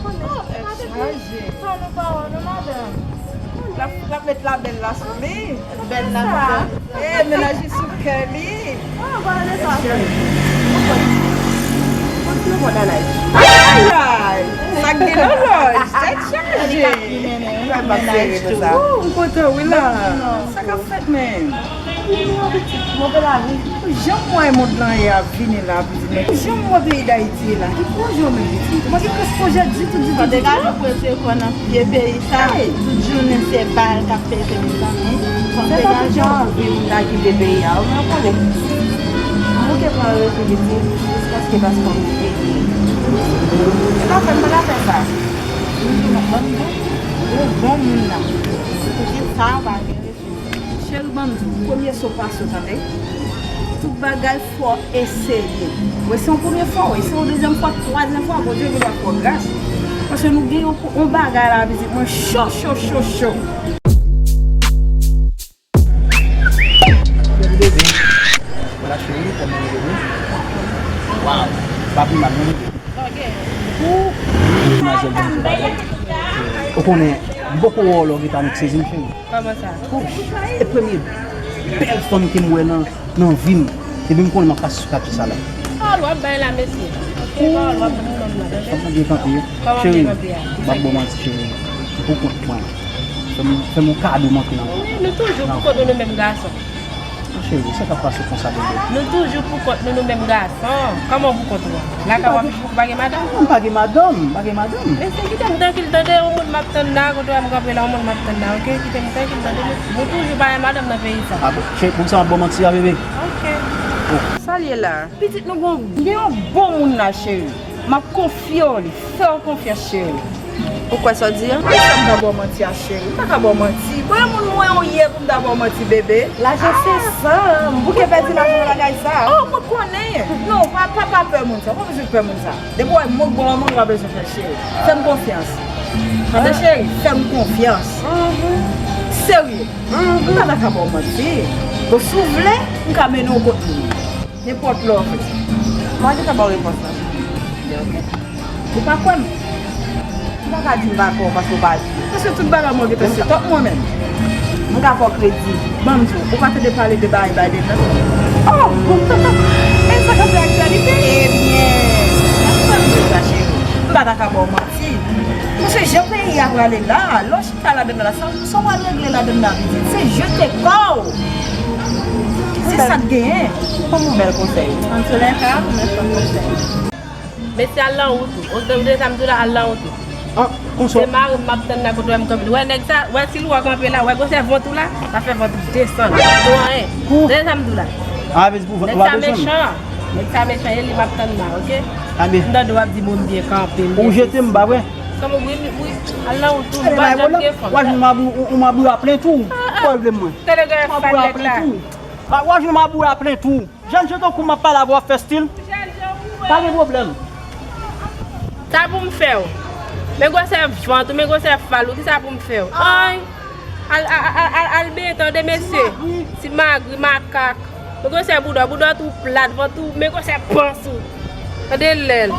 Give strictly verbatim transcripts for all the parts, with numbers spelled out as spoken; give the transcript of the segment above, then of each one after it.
Tèt chaje. Sa nou pa wè non, madanm. L ap, l ap met labèl la sou li. Bèl la. E, mennaj li sou kè li. Ay, ay. Sa k gen nan lòj. Tèt chaje. Ou m kontan wi la. Sa k ap fèt menm? Jan m wè mond lan ye a vini la, pitit mwen. Jan m wè peyi Dayiti ye la, ki pwojè w menm, pitit? Ou pa gen klas pwojè ditou, ditou, ditou. Degaje w prese kò nan vye peyi sa. Tout jounen se bal k ap pete, mezanmi. Fò degaje w. Anvi moun ta kite peyi a, ou pa konnen. M bouke pran refi, pitit, jis paske paspò m te pete. E pa fè m pa ka fè sa. Ou bon moun la. Kote sa w pa gen. Cheri, ban m di w, premye so pa so, tande. Tout bagay fò eseye. Wè, se yon premye fwa, wè, se yon dezyèm fwa, twazyèm fwa, Bondye gen dwa fè w gras. Paske nou gen yon, yon bagay la, pitit mwen, cho, cho, cho, cho. Wala, cheri, kòman w ye? Waw, pa pi mal, non? Ou konnen, m poko wè w lè w gentan annik sezi m, cheri. Kòman sa? Ou, e premye bèl fanm ke m wè nan, nan vi m. Epi m konnen m ap pase sou katye sa la. Pawòl w ap bay la, mesye. Pawòl w ap bay nonm la, tande? Fòk mwen byen kanpe, wi. Cheri, m ap ba w manti, cheri. M pou kont mwen. Fè m, fè m yon kado, m antre nan. Wi, nou toujou pou kont nou, nou menm gason. Cheri, sa k ap pase konsa, bebe? Nou toujou pou kont nou, nou menm gason. Kòman w pou kont ou a? Lakay w ap viv, ou pa gen madanm? M pa gen madanm, m pa gen madanm. Mesye, kite m trankil, tande, yon moun m ap tann la, kote w wè m kanpe la, yon moun m ap tann la, oke? Kite m trankil, tande, mesye. Nou toujou pa gen madanm nan peyi sa. A bon, cheri, pou sa m ap ba w manti a, bebe? Oke. Sa l ye la? Pitit nou gon, gen yon bon moun la, cheri. M ap konfye w li. Fè w konfyans, cheri. Ou kwè sa w di a? Poukisa m ta ba w manti a, cheri? M pa ka ba w manti. Premye moun mwen ou ye pou m ta ba w manti, bebe. Lajan se san. M bouke pèdi lajan nan bagay sa. Oh, mwen konnen. Non, pa, pa, pa pè moun sa. Ou pa bezwen pè moun sa. Depi w wè m, mwen ba w moun, ou pa bezwen pè, cheri. Fè m konfyans. Tande, cheri? Fè m konfyans. Serye. M pa ta ka ba w manti. Bon, si w vle, m ka mennen w kot moun. Nenpòt lè w vle. Mwen gentan ba w repons lan. Oke. Ou pa kwè m? Ou pa ka di m pa kwè w paske w pa vle. Paske tout bagay mwen gentan se tòp mwen menm. M ka fè w kredi. Ban m di w, ou pa tande pale de bagay Biden nan? Oh! E sa k ap fè aktyalite? Ebyen, n ap fè m de sa, cheri. M pa ta ka ba w manti. Paske jan peyi a prale la, lè w chita ladan l la, sa, sa w al regle ladan l la, pitit? Se jete kò w. Se sa k genyen. Ban m yon bèl konsèy. Antoulèka, mwen fè konsèy. Mesye, al nan wout ou. Ou tande sa m di w la, al nan wout ou. Ah, konsa. Se mari m m ap tann la kote w wè m kanpe. Wè nèg sa, wè si l wè w kanpe la, wè gwosè vant ou la, sa fè vant ou desann. Ou anyen. Tande sa m di w la. Ah, vle di pou vant ou pa desann. Nèg sa mechan. Nèg sa mechan, e li m ap tann la, oke? Ah, byen. M tande w ap di bon m byen kanpe, m byen sesi. Ou jete m, pa vre? Kòman, wi, wi, al nan wout ou, m pa janm gen fanm. W a jwenn mabou, ou, ou mabou a plen tou. Pwoblèm mwen. Tande gade fannèt la. W a jwenn mabou a plen tou. Jèn jan tankou m ap pale avè w ap fè stil. Pa gen pwoblèm. Sa pou m fè w? Men gwosè vant ou, men gwosè fal ou, kisa pou m fè w? Anyen. Al, al, al, al, al benyen tande, mesye. Ti magri, makak. Men gwosè bouda w, bouda w tou plat, vant ou, men gwosè pans ou. Tande lèl.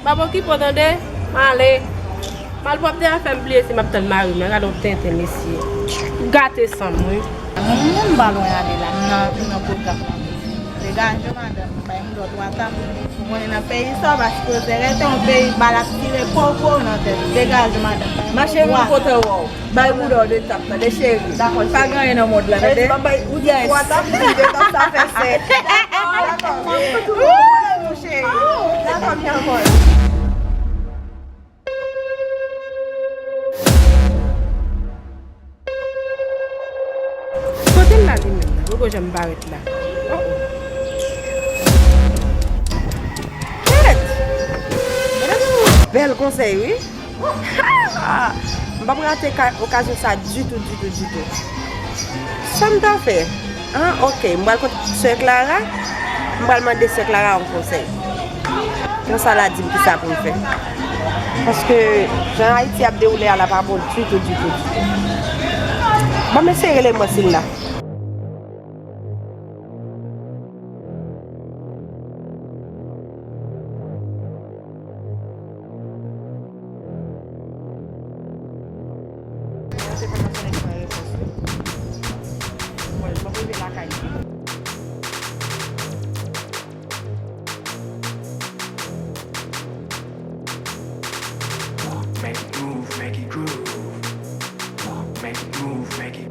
Pa okipe w tande, m ale. Malpwòpte a fè m bliye si m ap tann mari m nan. Gade yon tenten, mesye. Gate san m, wi. Mwen menm m pa lwen ale la, m nan, m nan pwogram nan. Degaje w, madanm, bay m dò twa tap. Ou konnen nan peyi sa, w pa sipoze rete, yon peyi bal ap tire popo nan tèt. Degaje w, madanm, bay m dò twa tap. Mache vin kote w. Bay bouda w de tap, tande cheri. Dakò, cheri. Pa gen anyen nan mond la, tande. Ou di twa tap, m di de tap, sa fè sèt. Dakò, dakò. Mwen konprann ou, cheri. Dakò, mi amor. Kote l la li menm nan? Poko janm parèt la. Oh, oh. Kèt! Bèl konsèy, wi. M p ap rate ka-, okazyon sa ditou, ditou, ditou. Sa m ta fè? Ah, ok. M pral kontre sè Clara. M pral mande sè Clara yon konsèy. Konsa l a di m kisa pou m fè. Paske jan Ayiti ap dewoule a la pa bon ditou, ditou, ditou. Ban m eseye rele m wè si l la. Se pa nan konekte repons wi. Mwen, m ap rive lakay. Make it move, make it groove. Make it move, make it.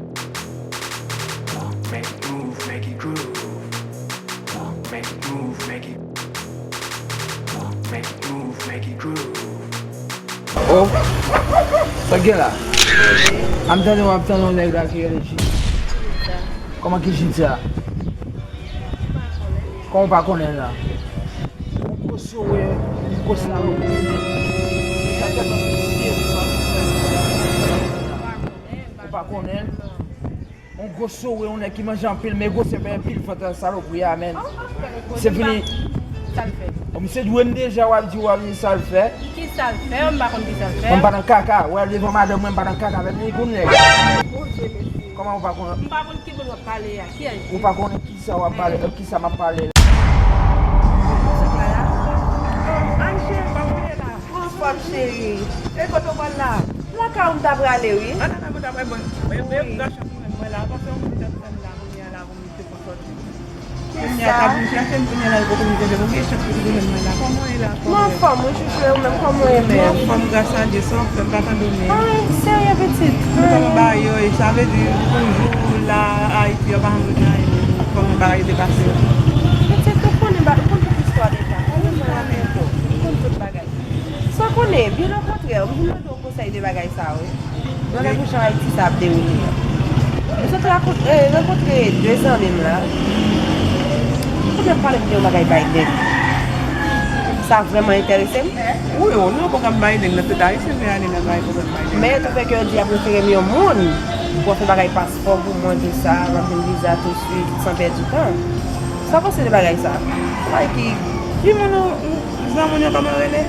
Make it move, make it groove. Make it move, make it. Make it move, make it groove. Oh, sa k gen la? M tande w ap tande yon nèg la ki rele Jid. Kòman ki Jid sa? Kòman w pa konnen l la? Yon gwo soure, yon gwo salopri. Sa tèlman visye. Ou pa konnen l? Yon gwo soure, yon nèg ki manje anpil, men gwosè men pil vant salopri a, men. Se fini. Sa l fè? Bon, misye dwe m deja, w ap di, w ap di sa l fè. Ki sa l fè? M pa konn ki sa l fè. Mwen m pa nan kaka, wè devan madanm mwen, m pa nan kaka avèk ni koun nèg. Kòman ou pa konnen? M pa konn ki moun w ap pale a. Kiyès? Ou pa konnen ki sa w ap pale, ki sa m ap pale la. Ann cheri, pa bliye la. Anfòm cheri. E kote w pral la? Lakay ou m ta prale wi. An lakay mwen ta prale bon. Mwen menm gachòt mwen mwen la. Paske yon moun t ap tann la kounye a la pou m te pran sòti. Kounye a k ap vin chèche m kounye a la, li poko vin chèche m. Gen chans pou li jwenn mwen la. Kòman w ye la? Mwen anfòm wi chouchou, e ou menm kòman w ye menm? Mwen anfòm gras a Dye, sa w ap fè m pa tande w men. Ay, serye pitit? Nou kòman bagay yo ye? Sa vle di pou jou la Ayiti yo pa janm rete anyen menm kòman bagay yo te pase yo. Pitit, ou konnen ba, ou konn tout istwa deja. Ou konn mwen la menm tou. Ou konn tout bagay. Sa w konnen, byen okontrè, m vin mande w konsèy de bagay sa yo. Bagay pou jan Ayiti sa ap dewoule a. M sot rakontre, rankontre de zanmi m la. Kounye a pale m de yon bagay Biden. Sa vrèman enterese m. Wi, ou nan pwogram Biden nan, tout Ayisyen vle ale nan bay pwogram Biden. Men tou fè ke yo di y ap refere m yon moun pou fè bagay paspò pou mwen, tou sa, m ap vin viza tousuit, san pèdi tan. Sa w panse de bagay sa? Bagay ki. Ki moun ou, ou, zanmi w yo kòman yo rele?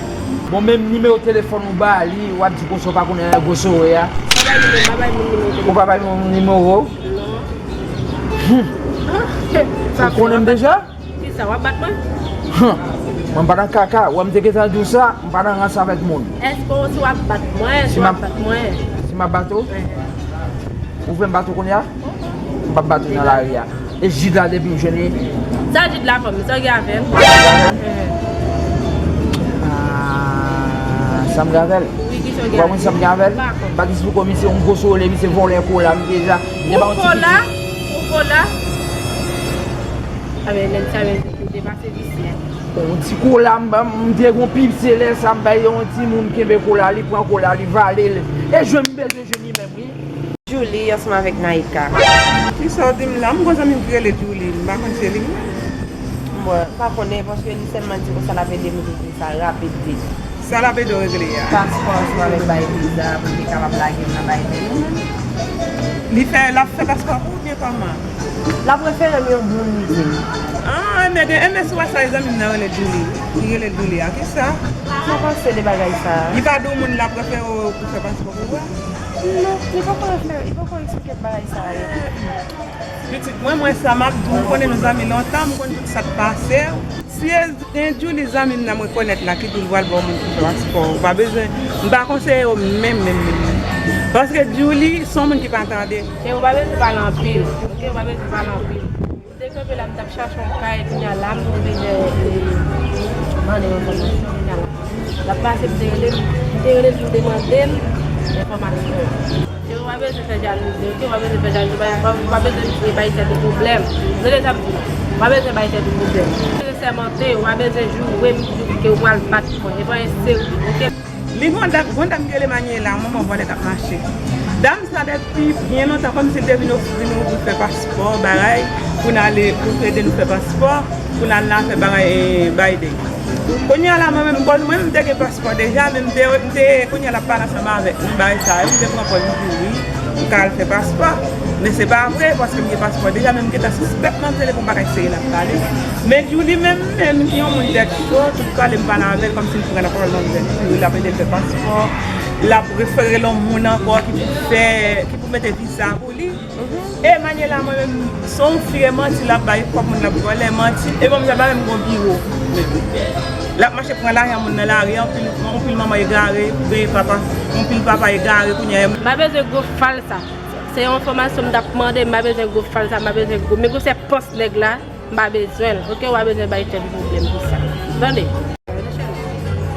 Bon, menm nimewo telefòn ou ba li, w ap di konsa w pa konnen gwo soure a. Pa bay moun, pa bay moun nimewo telefòn. Ou pa bay moun nimewo? Non. Hmm. Ou konnen m deja? Kisa, w ap bat mwen? Huh. Mwen m pa nan kaka. Wè m te gentan di w sa, m pa nan rans avèk moun. Èske w, si w ap bat mwen, si w ap bat mwen? Si m ap bat ou? Ou vle m bat ou kounye a? M p ap bat ou nan lari a. E Jid la depi m jwenn li. Sa Jid la fè m? Sa w gen avè l? Ah, sa m gen avè l? Wi, kisa w gen avè l? Ou pa konn sa m gen avè l? M pa konn. M pa t esplike w misye yon gwo sole, misye vòlè kola m deja. M te ba yon ti kola? Pou kola? A men nèg sa menm, li depase visye. Yon ti kola, m, m te gon pip, se lè sa m bay yon timoun kenbe kola, li pran kola, li vale l. E jwenn m bezwen jwenn li menm, wi. Julie ansanm avèk Naïka. Kisa w di m la? M gon zanmi m ki rele Julie, m pa konn se li menm. Bon, m pa konnen, paske li sèlman di konsa l ap ede m regle sa rapid vit. Sa l ap ede w regle a? Paspò ansanm avèk bay viza pou m te kapab lage m nan bay peyi m. Li fè, l ap fè paspò pou ou byen kòman? L ap refere m yon moun, li di m. Ah, enben, enben, si w wè sa, e zanmi m nan rele Julie. Li rele Julie a. Kisa? Sa w panse de bagay sa a? Li pa di w moun l ap refere w pou fè paspò pou ou a? Non, li poko refere, li poko eksplike m bagay sa a. Pitit mwen, mwen sa m ap di w, m konnen nou zanmi lontan, m konn tout sa k pase w. Si e, e Julie zanmi m nan m rekonèt la ki di l pral ba w moun pou fè paspò, ou pa bezwen, m pa konseye w menm, menm, menm, menm. Paske Julie se yon moun ki pa tande. E ou pa bezwen pale anpil, oke, ou pa bezwen pale anpil. M te kanpe la, m t ap chache yon kay, kounye a la, m tonbe dèyè, e, mande yon enfòmasyon, kounye a la. L ap pase, m te rele l, m te rele l pou m te mande l enfòmasyon. E ou pa bezwen fè jalouzi, oke? Ou pa bezwen fè jalouzi, ou pa, ou pa bezwen bay tèt ou pwoblèm. Tande sa m di w. Ou pa bezwen bay tèt ou pwoblèm. Ou pa bezwen sèmante, ou pa bezwen joure m di ke ou pral bat mwen. E pa yon seri, oke? Li gon dam, gon dam ki rele Manyela, manman vòlè k ap mache. Dam sa depi byen lontan, kòmsi l te vin ofri nou pou fè paspò, bagay, pou n ale, pou ede nou fè paspò, pou n al la fè bagay, e, Biden. Kounye a la, mwen menm, bon, mwen menm, m te gen paspò deja, men m te, m te, kounye a, l ap pale ansanm avèk nou, bagay sa yo, m te pran pòz, m di wi, m ka al fè paspò. Men se pa vre, paske m gen paspò deja, men m gentan sispèk manzè li pou bagay serye l ap pale. Men Julie menm, menm, ki yon moun tèt cho, tout pale m pale avè l, kòmsi m pran nan pawòl manzè. Li ap ede l fè paspò, l ap refere l yon moun ankò ki pou fè, ki pou mete viza pou li. E Manyela, mwen menm, se yon fi e manti l ap bay, kòb moun l ap vòlè, manti. E bon, m sa pa menm gon biwo menm. L ap mache pran lajan moun nan lari, anpil, anpil manman egare, oubyen papa, anpil papa egare kounye a. M pa bezwen gwo fal sa. Se yon enfòmasyon m t ap mande, m pa bezwen gwo fal sa, m pa bezwen gwo. Men gwosè pòs nèg la, m pa bezwen l. Oke, w pa bezwen bay tèt pwoblèm pou sa. Tande?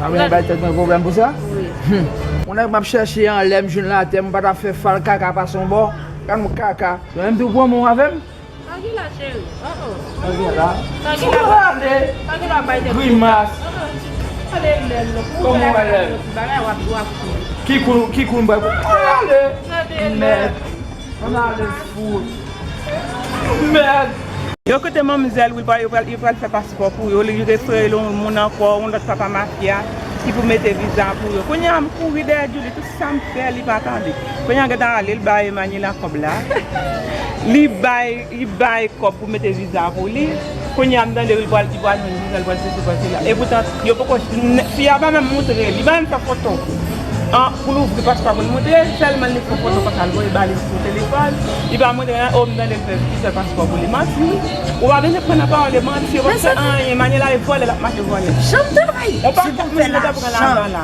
Pa bezwen bay tèt mwen pwoblèm pou sa? Wi. Hmm. Yon nèg m ap chèche anlè m jwenn l atè, m pa t ap fè fal kaka pase yon bò. Gad yon kaka. Yo menm tou pran men w avè m? Sa ki la, cheri? Oh, oh. Sa ki la? Sa ki la? Sa ki la bay tèt? Grimas. Oh, oh. Gade lèl, non. Kòman w wè lèl? Bagay w ap, w ap fou. Ki kou, ki kou m bay pou ale? Gade lèl. Mèd. Ann ale fou. Mèd. Yo kote manmzèl, wi, yo pral, yo pral fè paspò pou yo. Li refere yon moun ankò, yon lòt papa mafya, ki pou mete viza pou yo. Kounye a, m kouri dèyè Djoulie, tout sa m fè, li pa tande. Kounye a, gentan ale, l bay Emmanuela kòb la. Li bay, li bay kòb pou mete viza pou li. Kounye a, m tande, wi, l pral, li pral jwenn viza, l pral sesi, pral sela. E poutan, yo poko, fi a pa menm montre, li pa menm fè foto. An, pou l ouvri paspò pou l montre, sèlman li fè foto konsa, l voye ba li sou telefòn. Li pa montre, o, m tande l fè, li fè paspò pou li. Manti, wi. Ou pa bezwen pran nan pawòl, e manti, yo pa fè anyen. Emmanuela e vòlè, l ap mache vòlè. Jan m travay di pou m fè lajan.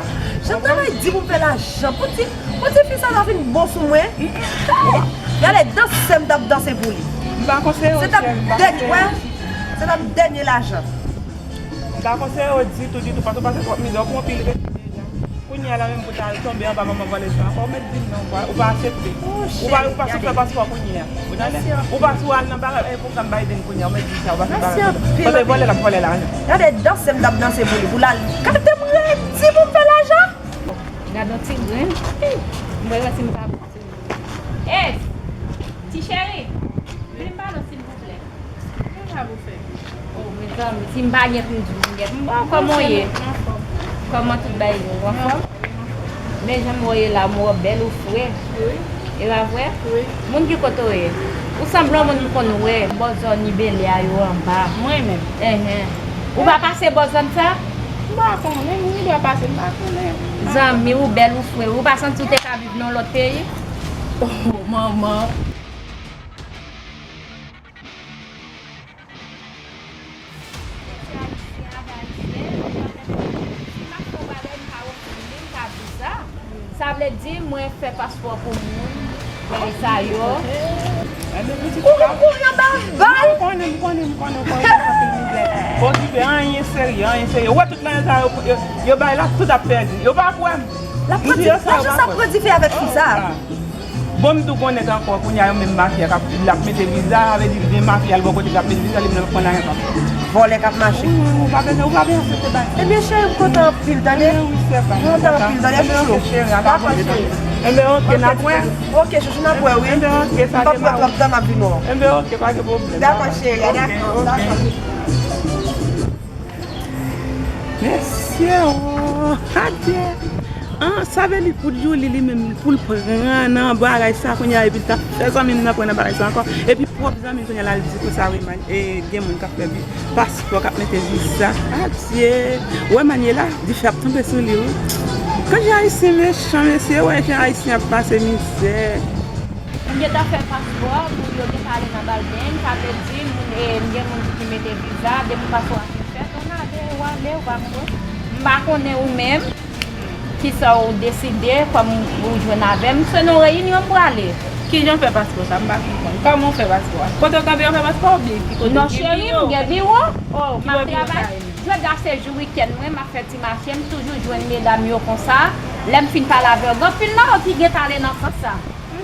Jan m travay di pou m fè lajan. Pou ti, pou ti fi sa ta vin bon sou mwen. Gade dans sè m t ap danse pou li. M pa konseye w, cheri, m pa konseye w. Se t ap dènye, wè. Se t ap dènye lajan. M pa konseye w ditou, ditou, paske w pase twòp mizè, w pran anpil refi deja. Kounye a la menm pou w ta al tonbe anba manman vòlèz la ankò, ou mèt di m non, ou pa, ou pa aksepte. Ou pa, ou pa sou fè paspò kounye a. Ou tande? Ou pa sou al nan bagay, eh, pwogram Biden kounye a, ou mèt di sa, ou pa sou bagay. Paske vòlè l ap vòlè lajan. Gade dans m t ap danse pou li, pou l al. Gade m redi pou m fè lajan. Gade yon ti grenn. M wè si m ka. Es, ti cheri, vin pale silvouplè. Kisa pou fè? Oh, mezanmi, si m pa gen pou m di w, m gen pou m ba w kòman w ye. Mwen anfòm. Kòman tout bagay yo, ou anfòm? Mwen anfòm. Men jan m wè w ye la, m wè w bèl, ou fre. Wi. E pa vre? Wi. Moun ki kote w ye? Ou sanble yon moun m konn wè, bò zòn Ibele a yo anba. Mwen menm? Enhen. Ou pa pase bò zòn sa? M pa konnen, m gen dwa pase, m pa konnen. Zanmi, ou bèl, ou fre. Ou pa santi w te ka viv nan lòt peyi? Oh, manman. Ti ayisyen avè ayisyèn, m pa fè pwoblèm. Si m ap fè yon bagay, m ka ofri li, m ka di sa. Sa vle di, mwen fè paspò pou moun, bagay sa yo. Ou, ou, yo ba m bal. M konnen, m konnen, m konnen, ou konnen, ou konnen, anpil mizè. Okipe, anyen serye, anyen serye. Ou wè tout lajan sa yo, yo, yo bay la, tout ap pèdi. Yo pa kwè m. M di yo sa, yo pa kwè m. Lajan sa pran dife avèk fi sa. Bon, m tou konnen ankò, kounye a, yon menm mafya k ap, l ap mete viza, sa vle di, gen mafya l bò kote k ap mete viza, li menm l ap pran lajan sa. Vòlè k ap mache. Ou, ou pa bezwen, ou pa bezwen aksepte bagay. Ebyen, cheri, m kontan anpil, tande. Ebyen, wi, sè pa m. M kontan anpil, tande, chouchou. Dakò, cheri. Ebyen, oke, n ap wè. Oke, chouchou, n ap wè, wi. Ebyen, oke, pa gen pwoblèm. M p ap pran twòp tan, n ap vin wè w. Ebyen, oke, pa gen pwoblèm. Dakò, cheri, dakò, dakò. Mesye, oh, adye. An, sa vle di pou Djoulie li menm, pou l pran nan bagay sa kounye a, epi l t ap fè zanmi m nan pran nan bagay sa ankò. Epi pwòp zanmi l kounye a la, l di konsa, wi, man, e, gen moun k ap fè vi-, paspò, k ap mete viza. Adye. Wè, Manuela, dife ap tonbe sou li, wi. Kòman Ayisyen mechan, mesye, wè jan Ayisyen ap pase mizè. M gentan fè paspò pou yo gentan ale nan Biden, sa vle di, moun, e, m gen moun ki mete viza, depi paspò a fin fèt, ann ale, ou ale, ou pa konprann. M pa konnen ou menm, kisa ou deside, kòm ou jwenn avè m, se nan reyinyon m prale. Kijan w fè paspò sa? M pa konprann. Kòman w fè paspò a? Kote w kanpe, w fè paspò oubyen ki kote w gen biwo? Non, cheri, m gen biwo. Oh, m ap travay. Jodi a se jou wikenn mwen, m ap fè ti mache, m toujou jwenn medam yo konsa. Lè m fin pale avè yo, gen anpil nan yo ki gentan ale nan sans sa.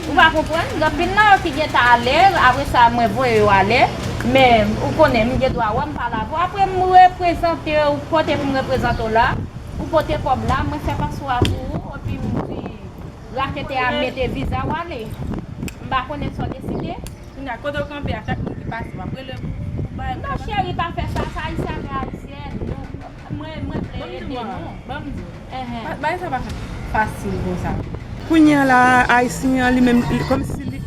Ou pa konprann? Gen anpil nan yo ki gentan ale, apre sa mwen voye yo ale. Men, ou konnen, m gen dwa wè m pale avè w. Apre m reprezante w, kote pou m reprezante w la, ou pote kòb la, mwen fè paspò a pou ou, epi m di raketè a mete viza w ale. M pa konnen sa w deside. Kounye a, kote w kanpe a, chak moun ki pase, w ap rele pou, pou bay. Non, cheri, pa fè sa, sa Ayisyen avè Ayisyèn. Nou, mwen, mwen vle ede nou. Ban m di w, ban m di w. Enhen. Ba-, bagay sa pa fè fasil konsa. Kounye a la, Ayisyen an li menm, li, kòmsi li,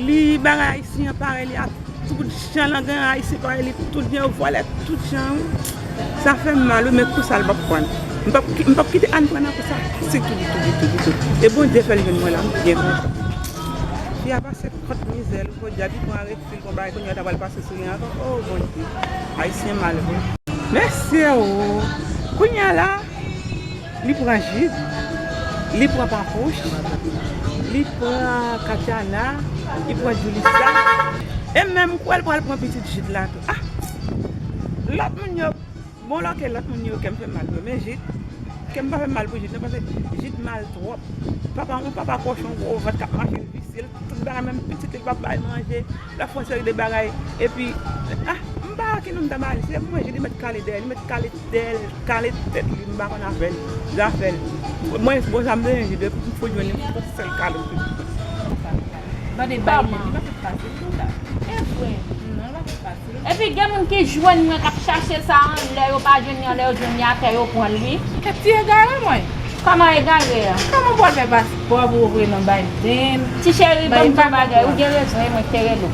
li bagay Ayisyen an parèy li a tout jan, l gen Ayisyen parèy li tout jan, yo vòlè tout jan, wi. Sa fè m mal, wi, men kou sa l p ap pran. M p ap ki-, m p ap kite Ann pran nan kou sa. Sitou, ditou, ditou, ditou. E Bondye fè l jwenn mwen la, m byen kontan. Fi a pase kont mizè l, podyab, li pran refil, pran bagay, kounye a ta pral pase sou li ankò. Oh, Bondye. Ayisyen mal vre. Mesye, oh. Kounye a la, li pran Jid, li pran Papouch, li pran Katiana, li pran Julissa. E menm kwè l pral pran pitit Jid la tou. Ah! Lòt moun yo, bon, lòke lòt moun yo, kè m fè mal pou yo. Men Jid, kè m pa fè mal pou Jid, non, paske Jid mal twòp. Papa, yon papa kòchon, gwo vant k ap mache, l visye, l tout bagay, menm pitit li, l p ap ba l manje, l ap fè yon seri de bagay. Epi, ah, m pa wè ki non m ta ba li. Se pou mwen, Jid, li mèt kale dèyè, li mèt kale dèyè l, kale tèt li, m pa konn afè l, zafè l. Mwen, bon, sa m bezwen Jid, depi m fout jwenn li, m fout fè l kale m tout. Mande bay li, li pa fèt fasil tou la. E vre. Non, li pa fèt fasil. Epi gen moun ki jwenn mwen k ap chache sa anlè, yo pa jwenn li anlè, yo jwenn li atè, yo pran l wi. Kèt ti egare mwen. Kòman egare a? Kòman pou w al fè paspò pou w voye nan Biden? Ti cheri, ban m di w bagay, ou gen rezon, e mwen ki te rele w.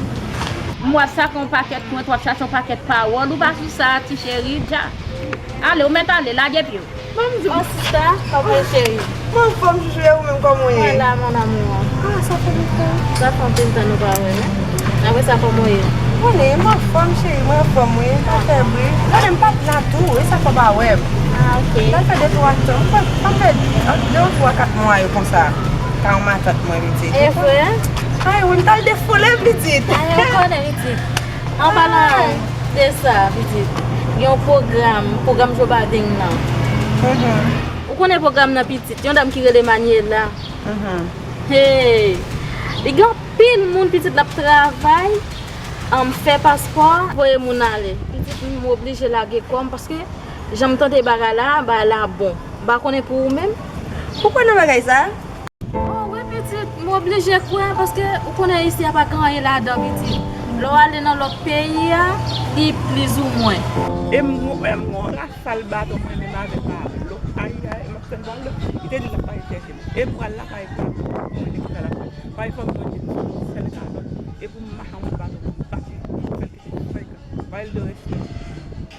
M wè w ap sake yon pakèt pwent, w ap chache yon pakèt pawòl, ou pa sou sa, ti cheri, dja. Ale, ou mèt ale, lage pye w. Ban m di w. Oh, sista, kòman w ye, cheri? Mwen anfòm, chouchou, e ou menm, kòman w ye? Mwen la, mon amour. Ah, sa fè lontan. Sa fè anpil tan nou pa wè, non? Apre sa, kòman w ye? Konnen, mwen anfòm, cheri, mwen anfòm, wi. Pa fè bri. Konnen, m pa t la tou, e sa fè w pa wè m. Ah, ok. Sa fè de twa tan. M pa, pa fè de twa, kat mwa yo konsa. Ka yon matant mwen, pitit. E vre? Ay, wi, m t al defoule, pitit. Ay, ou konnen, pitit. An palan de sa, pitit, gen yon pwogram, pwogram Joe Biden nan. Mhm. Ou konnen pwogram nan, pitit, yon dam ki rele Manuela. Mhm. Hey! Li gen anpil moun, pitit, l ap travay, um, fè paspò, voye moun ale. Pitit, m oblije lage kò m, paske jan m tande bagay la, bagay la bon. M pa konnen pou ou menm. Ou kwè nan bagay sa? Oh, wi, pitit, m oblije kwè, paske ou konnen isi a pa gen anyen ladan, pitit. Lè w ale nan lòt peyi a, li plizoumwen. E m, e m gon rafal baton mwen menm avèk Pablo. Ay, ay, m ap tann Pablo. Li te di l ap pale chèche m. E m pral lakay Pablo. Mwen di ki sa l ap fè. Pablo fè m yon ti sèl kalòt. E pou m mache anba baton pou m bat li. Fè l kite m frekan. Pablo respè.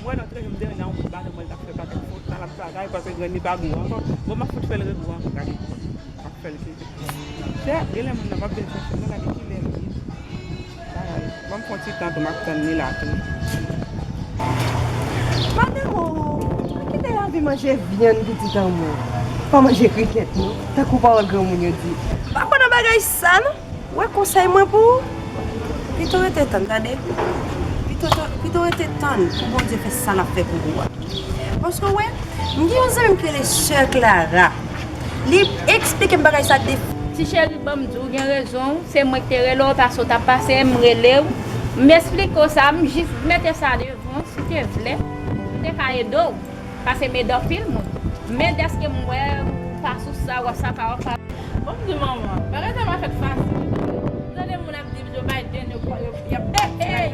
Mwen nan treze m te nan yon bout baton mwen t ap fè pakèt fot, l ap travay, paske grann li pa gwo ankò. Bon, m ap fout fè l regwo ankò, gade. M ap fè l kite. Chè, genlè moun nan p ap vin chèche m, non, gade kilè l ye. Bagay, ban m fè yon ti tan tou, m ap tann li la tou. Madanm ou, ou kite lavi manje vyann pitit an mwen. Pa manje krikèt, non, tankou pawòl granmoun yo di. M pa kwè nan bagay sa, non. Ou wè konsèy mwen pou ou? Pito rete tann, tande. Pito, pito rete tann pou Bondye fè sa l ap fè pou ou a. Paske, ou wè, m gen yon zanmi m ki rele Sè Clara. Li eksplike m bagay sa de. Ti cheri, ban m di w, ou gen rezon w. Se mwen ki te rele w, paske w t ap pase, m rele w. M eksplike w sa, m jis mete sa devan w, si w te vle, m te ka ede w. Pase m ede anpil moun. Men dèske m wè ou pa sou sa, w ap sa pa, w ap pa. Bon, m di manman, bagay sa pa fèt fasil. M tande moun ap di Joe Biden, yo, yo, y ap. Hey, hey!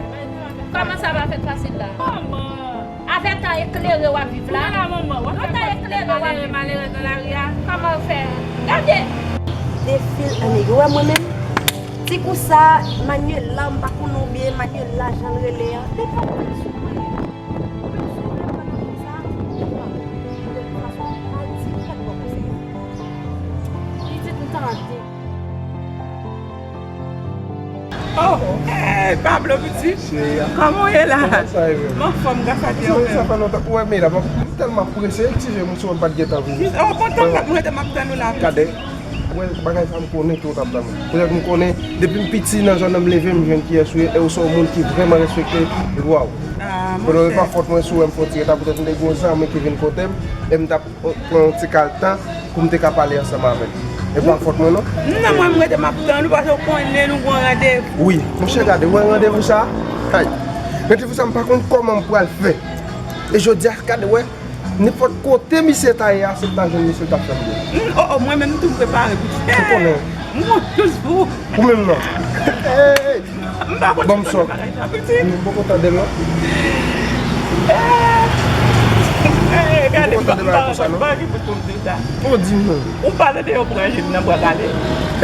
Kòman sa pa fèt fasil la? Kòman? Avè tan eklere w ap viv la. Kòman la, manman? W ap fè tan eklere w ap viv. Malerèz nan lari a. Kòman w fè? Gade! Defil an nèg. Ou wè mwen menm? Ti kou sa, Manuela, m pa konnen oubyen Manuela, jan l rele a. Li pa konn sou mwen. Oh, hey, Pablo pitit. Cheri a. Kòman w ye la? Kòman sa ye menm? M anfòm, gras a Dye. Sa, sa fè lontan. Ou wè, medam, m tèlman prese, ti je m sou m pa t gentan vini. Oh, kontan m rete, m ap tann ou la. Gade. Mwen, bagay sa m konnen ke w t ap tann mwen. Poutèt m konnen, depi m piti nan zòn nan m leve, m jwenn kiyès ou ye, e w se yon moun ki vrèman respekte lwa w. Ah, monchè. Konnen e pa fòt mwen si w wè m fè yon ti reta, poutèt m te gen yon zanmi ki vin kote m, e m t ap pran yon ti kal tan pou m te ka pale ansanm avè l. E pa fòt mwen, non. Non, mwen, m rete m ap tann ou, paske w konnen nou gen yon randevou. Wi, monchè, gade, w wè randevou sa? Ay, randevou sa, m pa konn kòman m pral fè. E jodi a, gade, wè, nenpòt kote misye ta ye a, si m ta jwenn misye, l t ap fè m byen. Mm, oh, oh, mwen menm tou m prepare pou... Ou konnen. Mwen toujou. Ou menm non. Hey, hey. M pa konn si w konn bagay sa, pitit. M poko tande l non. Eh, eh, gade, m pa, m pa, m pa gen bout pou m di sa. Ou di m non. Ou pale de yon pran jid nan bwa kale.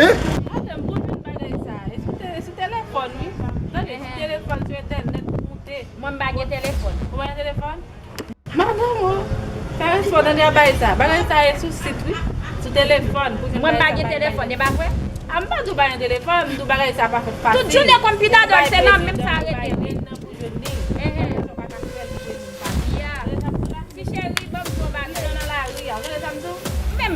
Eh? Atè, m konn vin bagay sa. E sou te-, e sou telefòn, wi. Tande, sou telefòn, sou entènèt, ou moute. Mwen, m pa gen telefòn. Ou pa gen telefòn? Madanm ou, fè respè w tande a bagay sa. Bagay sa ye sou sit wi. Sou telefòn pou jwenn bagay sa. Mwen pa gen telefòn, e pa vre? A, m pa di w pa gen telefòn, m di w bagay sa pa fèt fasil. Tout jounen konn pita dòl se nan menm sa rete wi. Ti cheri, ban m di w yon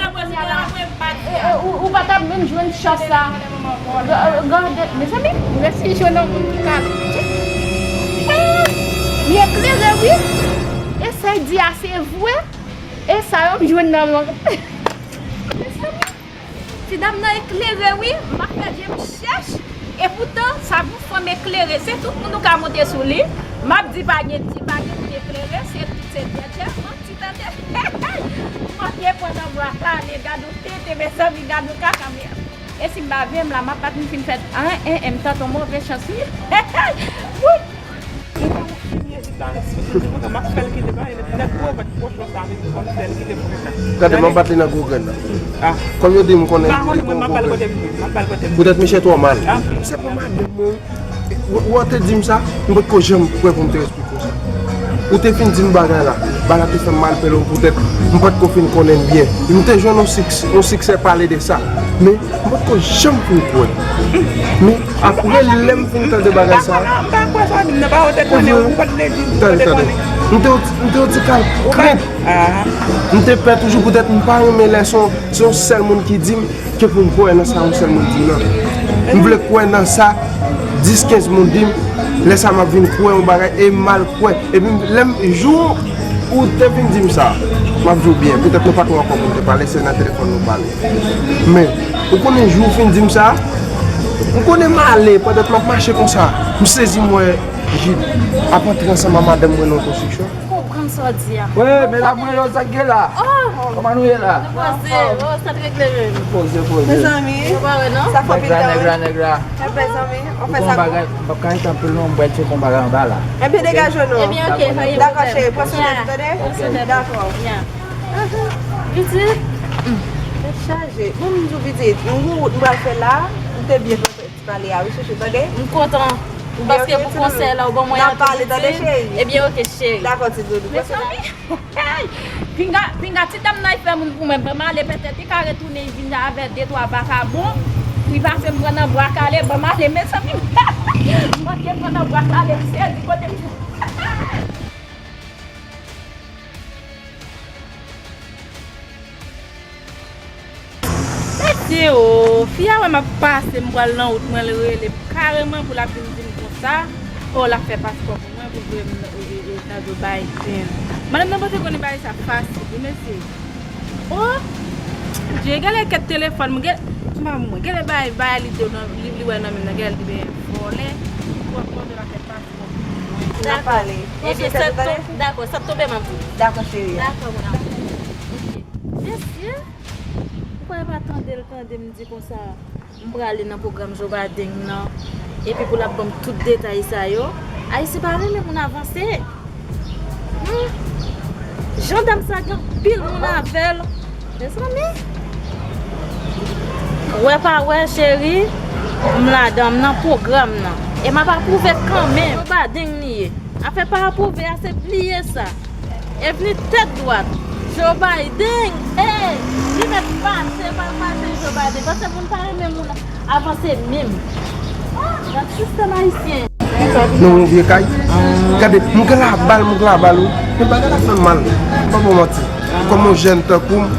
nan pwoz mwen, apre m pa di a. Ou, ou pa t ap menm jwenn chans la. Gade, mezanmi, mèsi jwenn yon moun ki ka li. Ah, li eklere, wi. E sa l di a, se vre. E sa yo m jwenn nan men. Mezanmi. Ti dam nan eklere wi, m ap fè je m chèch. Epoutan, sa gon fanm eklere, se tout moun ou ka monte sou li. M ap di pa gen ti, pa gen moun eklere, se tout se dèdè, manti tande. M manke pran nan bwa kale, gad yon tete, mezanmi, gad yon kaka, men e si m pa veye m la, m ap pa t fin fè an, en, en, m tante yon move chans wi. Wout! Gade, m ap bat li nan gwo grenn nan. Kòm yo di m konnen li gon gwo grenn. Poutèt misye twò mal. Se pou madanm mwen. Ou, ou te di m sa, m potko janm prè pou m te responn konsa. Ou te fin di m bagay la. Bagay la te fè m mal, pèlou, poutèt m potko fin konnen l byen. M te jwenn yon siks-, yon siksè pale de sa. Men, m potko janm fin kwè. Men, apre lè m fin tande bagay sa, tande, tande. M te, m te yon ti kal krent. M te pè toujou poutèt m pa renmen lè se yon, se yon sèl moun ki di m ke pou m kwè nan sa yon sèl moun di m nan. M vle kwè nan sa dis kenz moun di m, lè sa m ap vin kwè yon bagay e m mal kwè. Epi lè m, jou ou te vin di m sa, m ap di w byen, poutèt nou pa twò ankò pou n te pale, se nan telefòn nou pale. Men, ou konnen jou ou fin di m sa, m konnen m ale, pandan m ap mache konsa, m sezi m wè Jid ap antre ansanm ak madanm mwen nan yon konstriksyon. Sa w di a? Wi, medam mwen yo, sa k gen la? Oh! Kòman nou ye la? Nou poze, oh, sa t regle menm. Poze, poze. Mezanmi, sa fè anpil tan, wi. Nèg la, nèg la, nèg la. Mezanmi, on fè sa. M p ap ka rete anpil non, m pral tcheke yon bagay anba la. Ebyen, degaje w non. Ebyen, ok, pa gen pwoblèm. Dakò, cheri, pran swen tèt ou, tande? Ok. Dakò. Pitit, tèt chaje. Bon, m di w pitit, m gou wout m pral fè la, m te byen pale a, wi, chouchou, tande? M kontan. Paske pou konsèy la, ou ban mwen an pale, tande, cheri? Ebyen, ok, cheri. Dakò, ti doudou. Mezanmi, hey! Pinga, pinga, ti dam nan, li fè moun pou mwen. Ban m ale, petèt, li ka retounen, li vin avè de twa vakabon. Li pase m pran nan bwa kale, ban m ale, mezanmi. M manke pran nan bwa kale, m sezi kote m. Mesye o, fi a wè m ap pase, m pral nan wout mwen, l rele m kareman pou l ap vin di m konsa, o, l ap fè paspò pou mwen, pou voye m nan, e, e, e, nan Joe Biden. Madanm nan panse konnen bagay sa fasil, wi, mesye. O, Dye, gade kèt telefòn mwen, gade, manman mwen, gade bagay, bagay li te nan, li, li wè nan men m nan, gade li te vòlè, vòlè, vòlè, l ap fè paspò pou mwen. N ap pale. Ebyen, sa t tonbe, dakò, sa t tonbe, m ap di w. Dakò, cheri. Dakò, mon amour. Ok. Mesye, ou kwè pa tande l tande m di konsa, m prale nan pwogram Joe Biden nan, epi pou l ap ban m tout detay sa yo. Ayisyen pa renmen moun avanse. Hmm. Jan dam sa gen anpil moun avè l. Mezanmi. Wè pa wè, cheri, m ladan, m nan pwogram nan. E m ap apwouve kanmenm. Joe Biden li ye. Afè pa apwouve a, se bliye sa. E vini tèt dwat. Joe Biden, hey, li mèt pase, pa pase Joe Biden. Paske moun pa renmen moun avanse menm. Gad sistèm ayisyen. Nan yon vye kay. Gade, m gen labal, m gen labal, wi. Men bagay la fè m mal. Pa bon manti. Kòm yon jèn tankou m,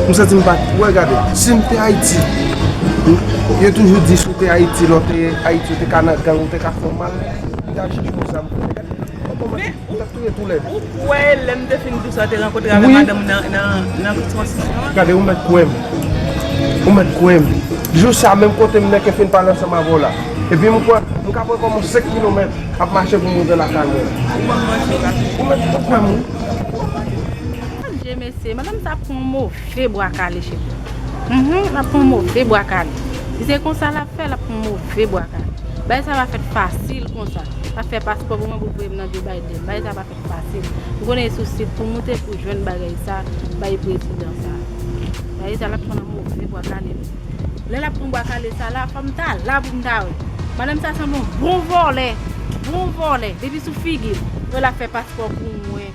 m santi m pa, wè gade, si m te Ayiti, yo toujou di si w te Ayiti, lè w te Ayiti, w te ka nan gang, w te ka fè w mal. Li al chèche yon zam pou l. Gade, pa bon manti. Ou t ap touye toulède. Ou kwè lè m te fin di w sa, w te rankontre avèk madanm nan, nan, nan Christmas an? Gade, ou mèt kwè m. Ou mèt kwè m. Jou sa, menm kote m nan, ke fin pale ansanm avè w la. Epi m kwè, m ka pran kòm yon senk kilomèt, ap mache pou m rive lakay mwen. Ou mèt kwè m, wi. Bondye, mesye, madanm sa pran yon move bwa kale, cheri. Mhm, l ap pran yon move bwa kale. Si se konsa l ap fè, l ap pran yon move bwa kale. Bagay sa pa fèt fasil konsa. L ap fè paspò pou mwen pou voye m nan Joe Biden. Bagay sa pa fèt fasil. Ou konnen e sou sit pou moute pou jwenn bagay sa, bay prezidan sa. Bagay sa l ap pran nan move bwa kale. Lè l ap pran bwa kale sa la, fò m ta la pou m ta wè. Madanm sa sanble yon bon vòlè. Bon vòlè. Depi sou figi l. Wè l ap fè paspò pou mwen.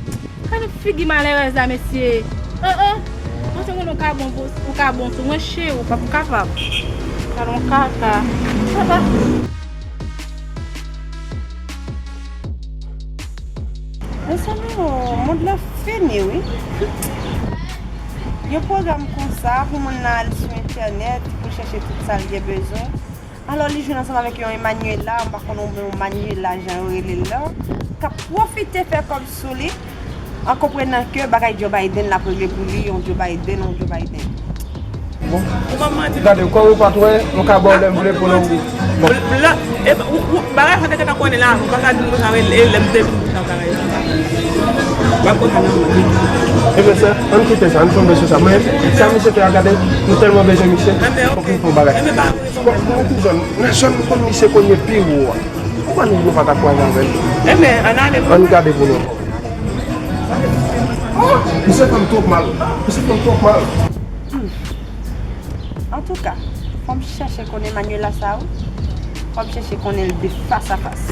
Gade figi malerèz la, mesye. An, an. Mwen se moun ou ka bon pou, ou ka bon sou mwen, cheri, ou p ap kapab. Gade yon kaka. Papa. Mezanmi o, mond lan fini, wi. Yon pwogram konsa pou moun nan al sou entènèt pou chèche tout sa l gen bezwen. Alò, li jwenn ansanm avèk yon Emmanuela, m pa konn yon Manuela jan yo rele l lan, k ap pwofite fè kòb sou li, an konprenan ke bagay Joe Biden l ap regle pou li, yon Joe Biden, yon Joe Biden. Bon. Ou pa manti. Gade, kò ou pa t wè, nou ka ba w lè m vle pou nou. Bon. Blan, e, ou, ou, bagay sa te gentan konnen la, ou pa ka di m konsa, e, e, lè m te vin konsa, bagay sa. W ap konsa nan mwen. Ebyen, sè, ann kite sa, ann tonbe sou sa. Men, sa misye fè a, gade, nou tèlman bezwen misye. Ebyen, ok. Fòk nou fè yon bagay. Ebyen, pa Bon, mwen tou jèn, nan zòn m konn misye konye pi wo a. Ou pa nou nou pa ta kwaze avè l? Ebyen, ann ale pou nou. Ann gade pou nou. Oh, misye fè m twòp mal. Misye fè m twòp mal. Antouka, fò m chèche konnen Manuela sa, wi. Fò m chèche konnen l de fas a fas.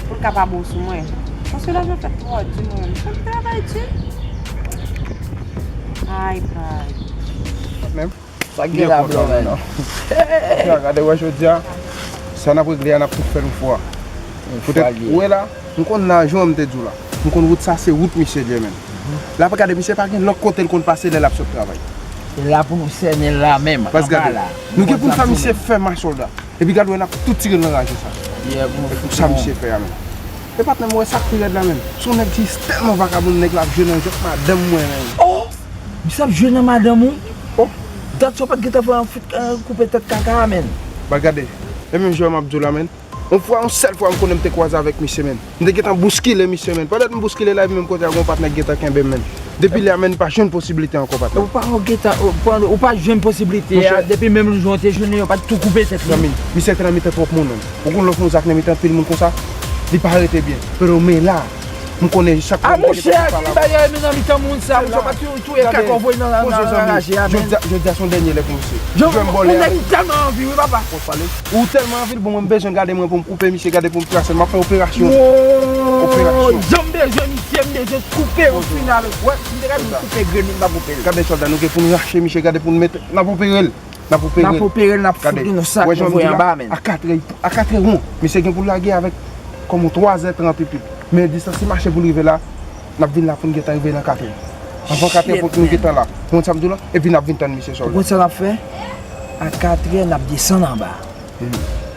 Pou l ka pa bon sou mwen. Paske lajan fèt twò di mwen. Fò m travay di. Ay, pray. Menm. Sa k gen la, bro, menm. Frè, gade wè jodi a, sa n ap regle a, n ap tout fè l yon fwa. Poutèt, ou wè la, m konn la, jan m te di w la. M konn wout sa, se wout misye, Dyemen. La, pa gade, misye pa gen lòt kote l konn pase lè l ap sot travay. E la pou nou sènen la menm, anba la. Nou gen pou n fè misye fè ma sòlda. Epi gade wè n ap tout tire l nan raje sa. Pou sa misye fè a menm. E patnè m, wè sa k pi rèd la menm. Se yon nèg ki tèlman vakabon, nèg la ap jwe nan jwèt madanm mwen menm. Oh! Misye ap jwe nan madanm ou? Oh! Dat sa w pa t gentan fè yon fout, eh, koupe tèt kaka a, menn. Ba gade. E menm jan m ap di w la, menn. Yon fwa, yon sèl fwa m konnen m te kwaze avèk misye, menn. M te gentan bouskile misye, menn. Pandan m bouskile la, epi menm kote a, gon patnè k gentan kenbe m, menn. Depi lè a, menn, m pa jwenn posiblite ankò, patnè. Ou pa, ou gentan, ou, ou pa jwenn posiblite a, depi menm jou an te jwenn li, yo pa t tou koupe tèt li. Zanmi m, misye te nan mitan twòp moun, menn. Ou konn lè w fè yon zak nan mitan anpil moun konsa, li pa rete byen. Pero men la, m konnen chak fwa m te gentan pale avè w. Bagay men nan mitan moun sa, misye pa tou touye kaka voye nan, nan, nan raje a, menn. Jodi a, jodi a se yon dènye lè pou misye. Jwenn bòlè a, menn. Ou tèlman anvi, wi, papa. Ou tèlman anvi l, bon, mwen, m bezwen gade mwen pou m koupe misye, gade pou m trase l. M ap fè operasyon. Operasyon. Jan m bezwen misye, m bezwen koupe l final. Wè, si m te ka di koupe grenn li, m pa koupe l. Gade sòlda, nou gen pou n rache misye, gade pou n mete, n ap opere l. N ap opere l. N ap opere l, n ap fout li nan sak, nou voye anba, menn. A katrè, a katrè won, misye gen pou l lage avèk kòm yon twazè trant epi. Men distans li mache pou l rive la, n ap vin la pou n gentan rive nan katrè. Anvan katrè pou nou gentan la. Ou konn sa m di w la? Epi n ap vin tann misye sòlda. Ou konn sa n ap fè? A katrè, n ap desann anba.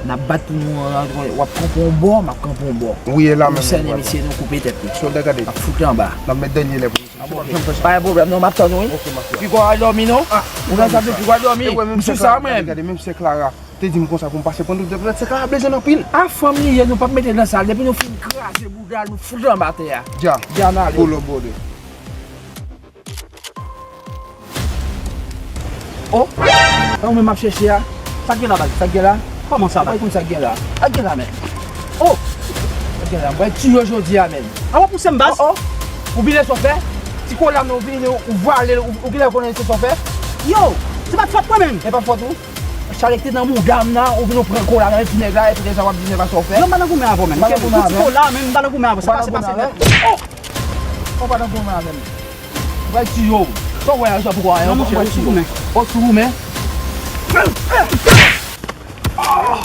N ap bat pou nou, w ap kanpe yon bò, m ap kanpe yon bò. Wi, e la menm. Nou sènen misye, nou koupe tèt li. Sòlda, gade. N ap fout li anba. N ap met dènye lè pou misye. Pa gen pwoblèm non, m ap tann ou, wi. Piga w al dòmi non. Ou nan sa, piga w al dòmi. M sou sa, mwen. Gade, menm sè Clara te di m konsa pou m pase pran dout de plent, sè Clara bezwen anpil. A fanm li ye, nou p ap mete nan sa, depi nou fin kraze bouda l, nou fout l anba tè a. Dja. Dja n ale. Polo bode. Oh! E ou menm m ap chèche a? Sa k gen la, baz? Sa k gen la? Kòman sa, baz? Ou konn sa k gen la? Sa k gen la, menn? Oh! Sa k gen la? M pral tiye w jodi a, menn. A w ap pouse m, baz? Oh, oh! Ou bliye sa w fè? Ti kola m nan, ou vini, ou vale l, ou, ou genlè konnen se sa w fè? Yo! Se pa t fòt mwen, menn! E pa fòt ou? Chalè k te nan mouda m nan, ou vin ou pran kola nan men ti nèg la, epi deja w ap di nèg la sa w fè. Yo, m pa nan goumen avè w, menn. M pa nan goumen avè w. Ti kola, menn, m pa nan goumen avè w. Sa pase, pase, menn. Oh! Ou pa nan goumen avè m. Mwen tiye w. Sa w wè a, Jan, poko anyen. Non, monchè, ou sou goumen. Ou sou goumen. Oh,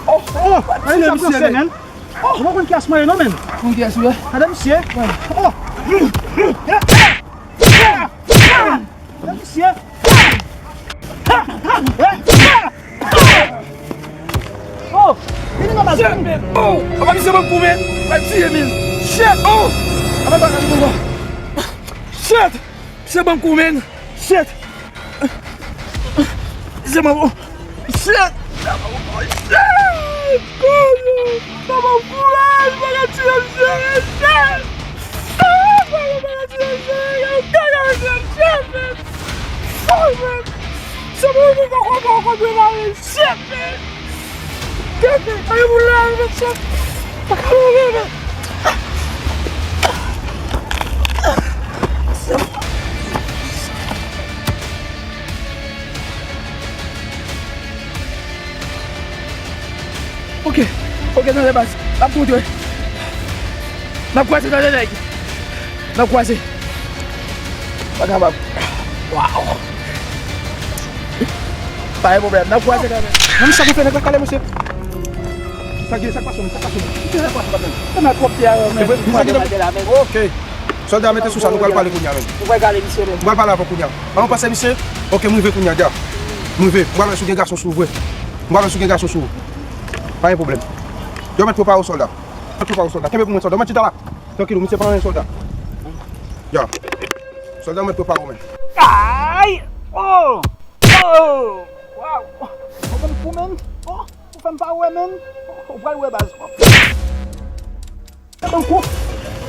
oh, oh, oh, misye, menn. Oh, ou pa konn kiyès mwen ye, non, menn. Konn kiyès ou ye? Gade misye. Oh. Gade misye. Oh! Vini nan baz. Shit, man. Oh! Apa misye ban m kou, man. Mwen tiye, man. Shit! Oh! Apa bagay yo. Shit! Misye ban m kou, man. Shit! Misye ban m kou. Shit! Shit! Kozo! Sa ban m kouraj, pa ka tiye misye, man. Shit! Sa ban m kouraj, pa ka tiye misye, man. Kaka misye, shit, man. Fuck, man. Sa ban m kou, kou, kou, kou, kou, kou, kou, shit, man. Shit, man. Kaka, kaka pou la, man, shit. Ok, ok, tande baz. N ap kontre. N ap kwaze, tande nèg. N ap kwaze. Pa kapab. Waw. Pa gen pwoblèm. N ap kwaze kanmenm. Nan misye pou fè nèg la kale, mesye. Sa gen, sa k pase, sa k pase. Sa k pase, patnè? Sa nan twòp tè a, men. Ok. Sòlda, mete sou sa, nou pral pale kounye a, men. Nou pral gade misye, men. Nou pral pale avè w kounye a. An, pase misye. Ok, m rive kounye a, dja. M rive. M pral wè si w gen gason sou ou vre. M pral wè si w gen gason sou ou. Pa gen pwoblèm. Yo, mèt prepare w, sòlda. Mèt prepare w, sòlda. Kenbe pou mwen, sòlda. Mèt chita la. Trankil, misye pa anyen, sòlda. Ya. Sòlda, mèt prepare w, men. Ay! Oh! Oh! Waw! Ou ban m kou, men. Oh! Ou fè m pa wè, men. Ou pral wè, baz. Ban m kou.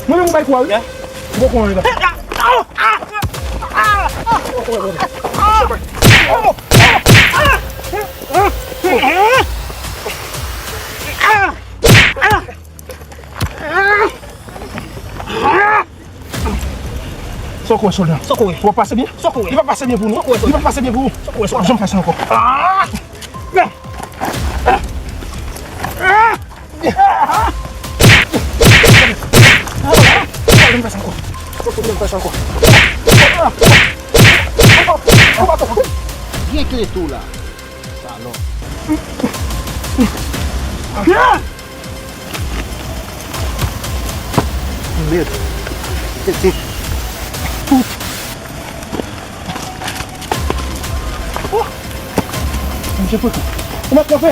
Mwen menm, ou bay kou a, wi. Ou poko wè la. Sa w kwè, sòlda? Sa w kwè? Li p ap pase byen? Sa w kwè? Li p ap pase byen pou nou. Sa w kwè, sòlda? Li p ap pase byen pou ou. Sa w kwè, sòlda? W ap janm fè sa ankò. Ah! Ah! Ah! Ou pa janm fè sa ankò. Ou pa janm fè sa ankò. Gen kle tou la. Salòp. Mèd. Tete. Tout. Oh! Misye fouti. Ou mèt kanpe.